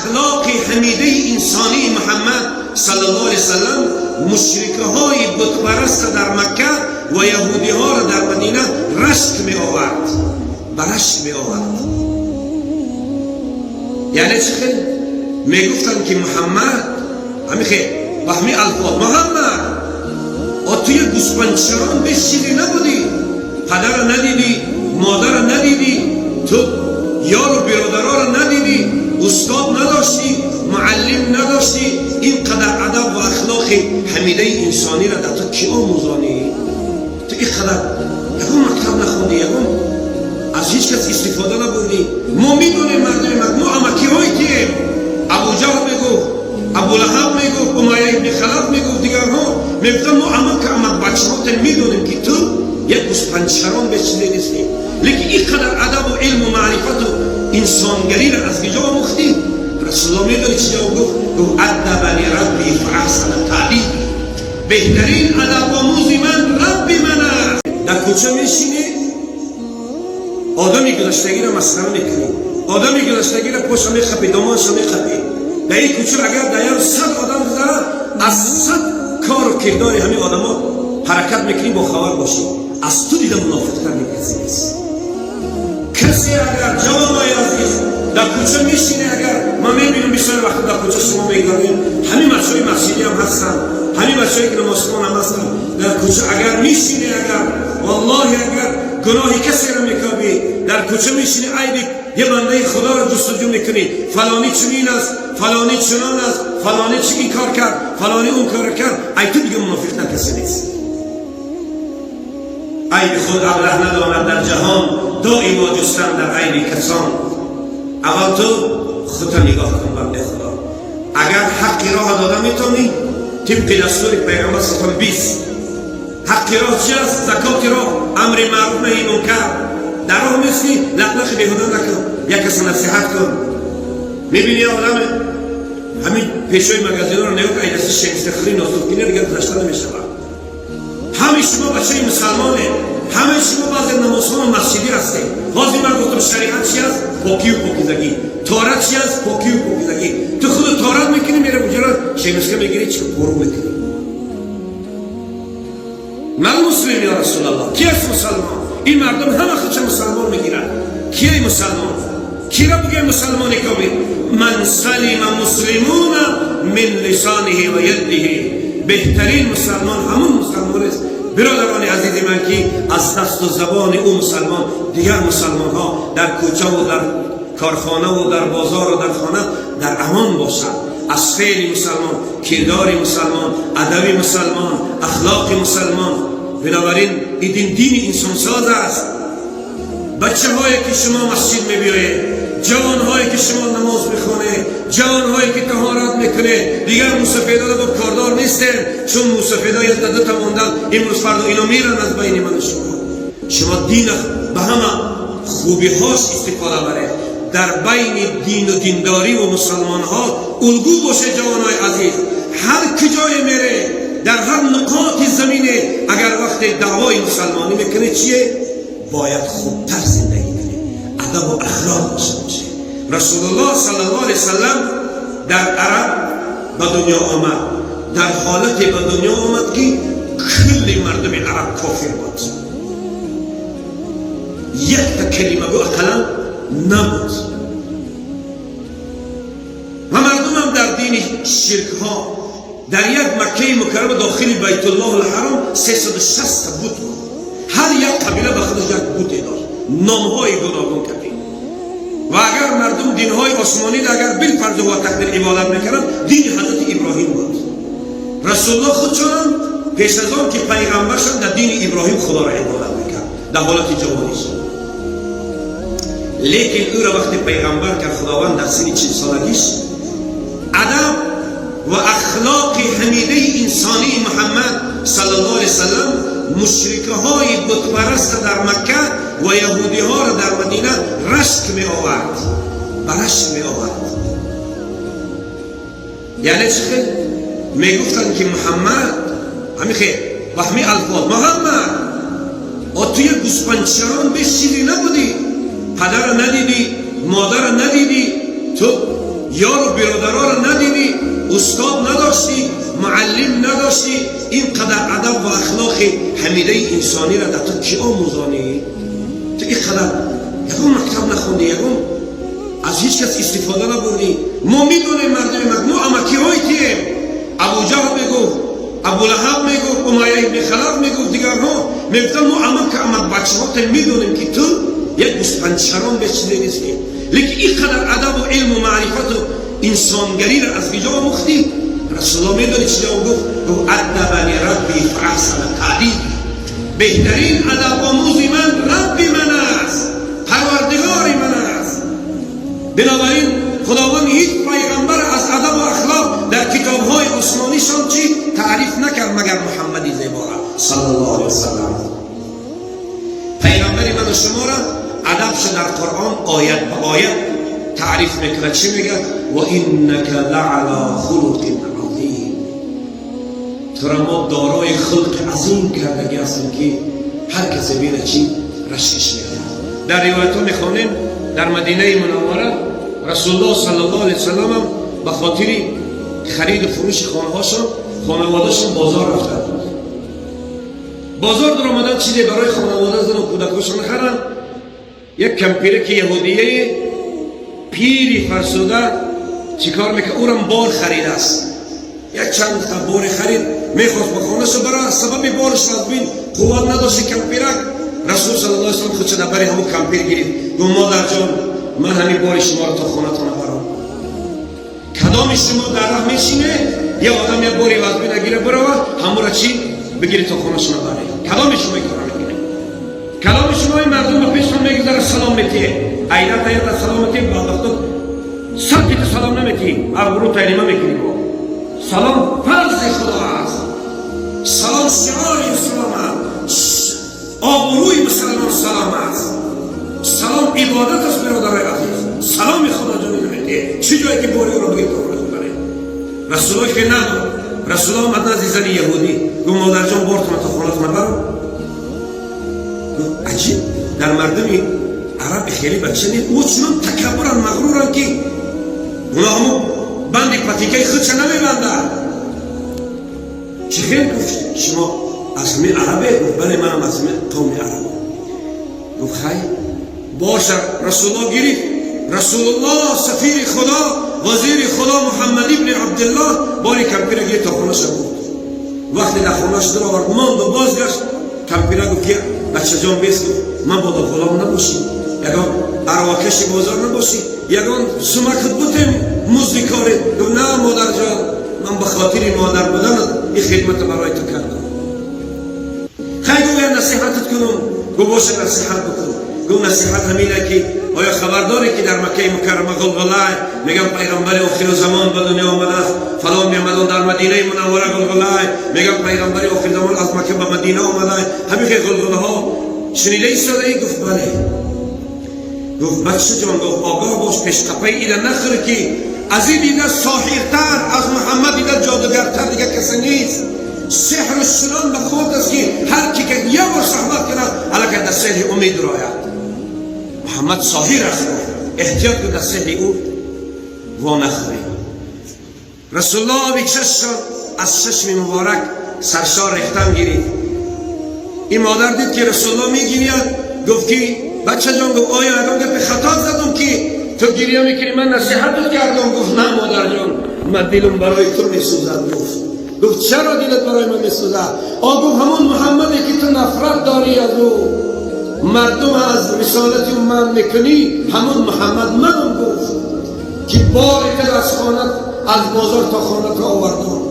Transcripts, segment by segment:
Ахлоқи ҳамидаи инсонии Муҳаммад саллаллоҳу алайҳи васаллам мушрикаҳои бутпараста дар Макка ва яҳудиҳоро дар Мадина рашк меовард, ба рашк меовард. Яъне чӣ хел мегуфтанд, ки Муҳаммад, ҳамин хел ба ҳамин алфоз: «Муҳаммад, о ту як гӯспандчарон беш чизе набудӣ, падара надидӣ, модара надидӣ, ту ёру биродароро надидӣ, устод надоштӣ, муаллим надоштӣ, ин қадар адаб ва ахлоқи ҳамидаи инсониро дар ту кӣ омӯзонӣ? Ту ин қадар ягон мактаб нахондӣ, ягон аз ҳеҷ кас истифода набурдӣ. Мо медонем, мардуми мо амакиҳои тием». Абуҷаҳл мегуфт, Абулаҳаб мегуфт, Умайя ибни Халаф мегуфт, дигарҳо мегуфтанд: «Мо амака амак бачаҳоте медонем, ки ту як гӯспандчарон беш чизе нестӣ, лекин ин қадар адабу илму маърифату инсонгариро аз куҷо омӯхтӣ?» Расулулло медонӣ чӣ ҷавоб гуфт? Гуфт: «أدبني ربي فأحسن تأديبي». Беҳтарин адабомӯзи ман Рабби ман аст. Дар кӯча мешинӣ, одами гузаштагиро масхара мекунӣ, одами гузаштагиро поша мехапӣ, домонша мехапӣ. Дар ин кӯча агар дар як 100 одам гузарад, аз 100 кору кирдори ҳамин одамо ҳаракат мекунӣ, бохабар бошӣ. Аз ту дида мунофиқтар касе нест. Касе агар, ҷавонои азиз, дар кӯча мешине, агар ман мебинам, бисёр вақт дар кӯча шумо мегузарем, ҳамин бачаҳои масҷидӣ ҳам ҳастанд, ҳамин бачаҳое ки намозхон ҳам ҳастанд, дар кӯча агар мешине, агар валлоҳи агар гуноҳи касеро мекобӣ, дар кӯча мешини, айби یه بنده خدا رو جستجو میکنی، فلانی چنین است، فلانی چنان است، فلانی چی این کار کرد، فلانی اون کار کرد، ای تو دیگه منافق کسی نیست. عیب خود ابله نداند در جهان، دائما جستن در عیب کسان. اول تو خودت نگاه کن. بنده خدا، اگر حق راه داده میتونی، طبق دستور پیغمبر صلی 20 حق راه چی است؟ زکات راه، امر معروف، نهی منکر. در راه مثلی لقلق بیهوده نکن، یک کس نصیحت کن. میبینی آدم همین پیشوی مگازین رو نگاه کن، دست شکستخری ناسوفکینه دیگه گذشته نمیشود. همه شما بچه مسلمانه، همه شما بعضی نمازخوان و مسجدی هستید. حاضر من گفتم شریعت چی است؟ پاکی و پاکیزگی. طهارت چی است؟ پاکی و پاکیزگی. تو خود طهارت میکنی، میره اونجا شمسکه میگیری، چی پرو میکنی؟ ما المسلم یا رسول الله؟ کی است مسلمان؟ این مردم همه خودش مسلمان میگیرن. کیه مسلمان؟ کی را بگه مسلمان کامل؟ من سلم مسلمون من لسانه و یده. بهترین مسلمان همون مسلمان است، برادران عزیز من، که از دست و زبان او مسلمان دیگر مسلمان ها در کوچه و در کارخانه و در بازار و در خانه در امان باشد. از فعل مسلمان، کردار مسلمان، ادب مسلمان، اخلاق مسلمان. بنابراین این دین، دین انسان ساز است. بچه هایی که شما مسجد میبیایید، جوان هایی که شما نماز میخونه، جوان هایی که طهارت میکنه، دیگر موسفیدا رو با کاردار نیستن، چون موسفیدا یک تا دو تا موندن. امروز فردا اینا میرن از بین من و شما. شما دین به همه خوبی هاش استفاده بره. در بین دین و دینداری و مسلمان ها الگو باشه. جوان های عزیز، هر کجای میره، در هر نقاط زمینه، اگر وقت دعوای مسلمانی میکنه، چیه؟ باید خوبتر زندگی کنه، ادب و اخلاق داشته باشه. رسول الله صلی الله علیه وسلم در عرب به دنیا آمد، در حالت به دنیا آمد که کل مردم عرب کافر بود، یک تا کلمه گو اقلا نبود و مردم هم در دین شرک ها. در یک مکه مکرمه داخل بیت الله الحرام 360 تا بت بود. هر یک قبیله به خودش یک بت داشت، نامهای گوناگون کردیم. و اگر مردم دینهای آسمانی را اگر بالفرض و تقدیر عبادت میکردن، دین حضرت ابراهیم بود. رسول الله خودشان پیش از آن که پیغمبر شد، در دین ابراهیم خدا را عبادت میکرد در حالت جوانیش. لیکن او را وقتی پیغمبر کرد خداوند در سن 40 سالگیش، ادب و اخلاق حمیده انسانی محمد صلی الله علیه وسلم مشرکه های بتپرست در مکه و یهودی ها را در مدینه رشک می آورد، به رشک می آورد. یعنی چی؟ می گفتند که محمد، همین خیلی با همین الفاظ: «محمد، آ تو یک گوسپندچران بیش چیزی نبودی، پدر ندیدی، مادر ندیدی، تو Ёру биродароро надидӣ, устод надоштӣ, муаллим надоштӣ, ин қадар адаб ва ахлоқи ҳамидаи инсониро дар ту кӣ омӯзонӣ? Ту ин қадар ягон мактаб нахондӣ, ягон аз ҳеҷ кас истифода набурдӣ. Мо медонем, мардуми мо амакиҳои тием. Абуҷаҳл мегуфт, Абулаҳаб мегуфт, Умайя ибни Халаф мегуфт, дигарҳо мегуфтанд: мо амак амак бачаҳоте, медонем, ки ту як гӯспандчарон беш чизе нестӣ, лекин ин қадар адабу илму маърифату инсонгариро аз киҷо омӯхтӣ? Расулулло медонӣ чӣ ҷавоб гуфт? Гуфт: أدبني ربي فأحسن تأديبي. Беҳтарин адабомӯзи ман Рабби ман аст, Парвардигори ман аст. Бинобар ин Худованд ҳеҷ пайғамбар аз адабу ахлоқ дар китобҳои осмонишон чӣ таъриф накард, магар Муҳаммади зебора саллаллоҳу алайҳи васаллам. Пайғамбари ману шуморо адабшо дар Қуръон оят ба оят таъриф мекунад. Чӣ мегӯяд? وإنك لعلى خلق عظيم. Тура мо дорои хулқи азим кардагӣ ҳастем, ки ҳар касе бина, чӣ рашкиш меояд. Дар ривоятҳо мехонем, дар Мадинаи Мунаввара Расулуллоҳ саллаллоҳу алайҳи васалламам ба хотири хариду фурӯши хонаҳошон, хонаводашон бозор рафтанд. Бозор даромадан, чизе барои хонавода, зану кӯдакҳошон харанд. Як кампире ки яҳудияи пири фарсуда чӣ кор мекард? Ӯрам бор харидааст, як чанд та боре харид, мехост ба хонаашо бара. Сабаби бораш аз бин қувват надошти кампирак. Расул саллаллоҳу алайҳи васаллам худша дар бари ҳамун кампир гирифт, гуфт: «Модарҷон, ман ҳамин бори шуморо то хонатон барам. Кадоми шумо дар раҳ мешине, я одам як бори вазбин гира бирава, ҳамура чӣ бигири, то хонашона баре? Кадоми шумо ин кора мекунед? Кадоми шумо ин мардум ба пешон мегузара, салом метиҳе? Айрата ята салом метиҳ, бадбахто сад тита салом наметиҳӣ, абрӯ таълима мекунӣ. Бо салом фарзи Худо аст, салом шиори ислом аст, обрӯи мусалмон салом аст, салом ибодат аст. Бародарои азиз, саломи Худо ҷони наметиҳе, чӣ ҷое ки бори ӯро бигир, то хонатон баре?» Расуллоҳ ки надод. Расуллоҳ омад назди зани яҳудӣ, гуфт: «Модарҷон, бортона то хонатона баро». Гуфт: «Аҷиб, дар мардуми араб хеле бача нест, ӯ чунон такаббуран, мағруран, ки оно ҳамун банди патикаи худша намебандад. Чӣ хел?» Гуфт: «Шумо аз ҳамин арабе?» Гуфт: «Бале, манам аз ҳамин қавми араб». Гуфт: «Хай, боша». Расулуллоҳ гирифт. Расулуллоҳ, сафири Худо, вазири Худо, Муҳаммад ибни Абдуллоҳ бори кампира гирифт, то хонаша бурд. Вақте дар хонааш даровард, монду бозгашт. Кампира гуфт ки: «Бачаҷон, бес». Гуфт: «Ман бодо ғулом набошӣ, ягон аровакаши бозор набошӣ, ягон сумакат бутем, музди кори». Гуфт: «На, модарҷон, ман ба хотири модар буданат ин хидмата барои ту кардам». «Хай», гуфт, «я насиҳатат кунам». Гуфт: «Боша, насиҳат бикун». Гуфт: «Насиҳат ҳамина ки оё хабардоре ки дар Маккаи Мукаррама ғулғулай, мегӯям пайғамбари охиру замон ба дунё омадааст, фалон меомадон, дар Мадинаи Мунаввара ғулғулай, мегӯям пайғамбари охири замон аз Макка ба Мадина омадай, ҳамин хел ғулғулаҳо шунида истодаӣ?» Гуфт: «Бале». Гуфт: «Бачаҷон», гуфт, «огоҳ бош, пешқапаи ида нахӯр, ки аз ин дида соҳиртар, аз Муҳаммад дида ҷодугартар дига касе нест. Сеҳру чунон ба қувват аст, ки ҳар ки ки як бор суҳбат кунад, аллакай дар сеҳри ӯ медурояд. Муҳаммад соҳир аст», гуфт, «эҳтиёт кун, дар сеҳри ӯ во нахӯрӣ». Расулуллоҳ оби чашмшон аз чашми муборак саршор рехтан гирифт. Ин модар дид, ки Расулуллоҳ мегирияд. Гуфт ки: «Бачаҷон», гуфт, «оё ягон гапи хато задум, ки ту гиря мекунӣ? Ман насиҳатат кардам». Гуфт: «На, модарҷон, ман дилам барои ту месӯзад». Гуфт: «Чаро дилат барои ман месӯзад?» О гуфт: «Ҳамон Муҳаммаде ки ту нафрат дорӣ аз ӯ, мардум аз рисолати ӯ манъ мекунӣ, ҳамон Муҳаммад манам», гуфт, «ки бори ту аз хона, аз бозор то хона то овардам».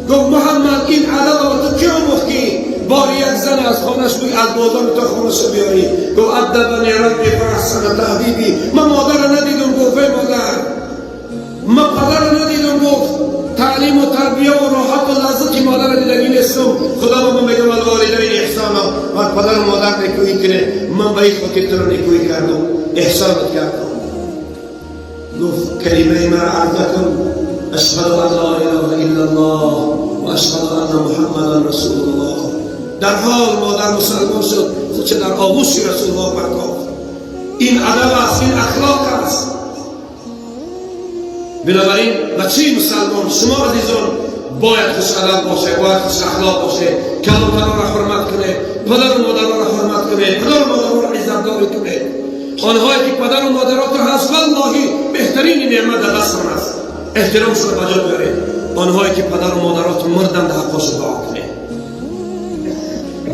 Гуфт: «Муҳаммад, ин адабро ту ки омӯхт, ки бори як зан аз хонаш буй, аз бозор то хонаша биёрӣ?» Гуфт: أدبني ربي فأحسن تأديبي. Ман модарро надидум», гуфт, «эй модар, ман падарро надидум», гуфт, «таълиму тарбия ва роҳату лаззати модарро дидагӣ нестум. Худо ба ман мегӯяд: والوالدين إحسانا, бар падару модар некӯӣ кунед. Ман ба ин хотир туро некӯӣ кардам, эҳсонат кардам». Гуфт: «Калимаи мара арза кун: أشهد أن لا إله إلا الله وأشهد أن محمدا رسول الله». Дар ҳол модар мусалмон шуд, худша дар оғӯши Расулуллоҳ партофт. Ин адаб аст, ин ахлоқ аст. Бинобар ин, бачаи мусалмон, шумо азизон, бояд хушадаб боше, бояд хушахлоқ боше, калонтароро ҳурмат кунед, падару модароро ҳурмат кунед, падару модароро иззатдорӣ кунед. Онҳое ки падару модарото ҳаст, валлоҳи, беҳтарини неъмат дар дастон аст, эҳтиромшонро ба ҷо биёред. Онҳое ки падару модарото мурданд, ҳаққошо дуо кунед.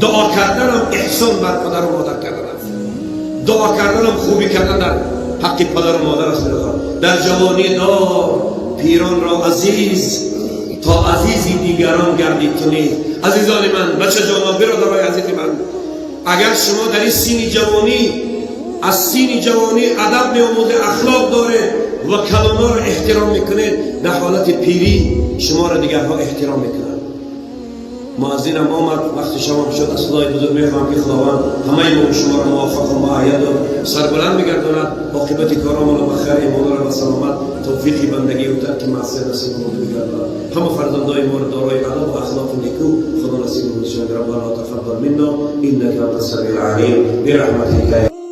Дуо карданам эҳсон бар падару модар кардан аст, дуо карданам хубӣ кардан дар ҳаққи падару модар аст. Дар ҷавонӣ дор пиронро азиз, то азизи дигарон гардӣ ту низ. Азизони ман, бачаҷоно, биродарои азизи ман, агар шумо дар ин синни ҷавонӣ, аз синни ҷавонӣ адаб меомӯзед, ахлоқ доред ва калонҳоро эҳтиром мекунед, дар ҳолати пирӣ шуморо дигарҳо эҳтиром мекунанд. Муаззинам омад, вақти шомам шуд. Аз Худои бузург мехоҳам, ки Худованд ҳамаи мо шуморо муваффақу муайяду сарбаланд бигардонад, оқибати коромонро ба хайр, имонро ба саломат, тавфиқи бандагию тарки маъсият насибамон бигардонад. Ҳама фарзандои моро дорои адабу ахлоқи нику Худо насибамон шавад. ربنا تقبل منا إنك أنت السميع العليم برحمتك.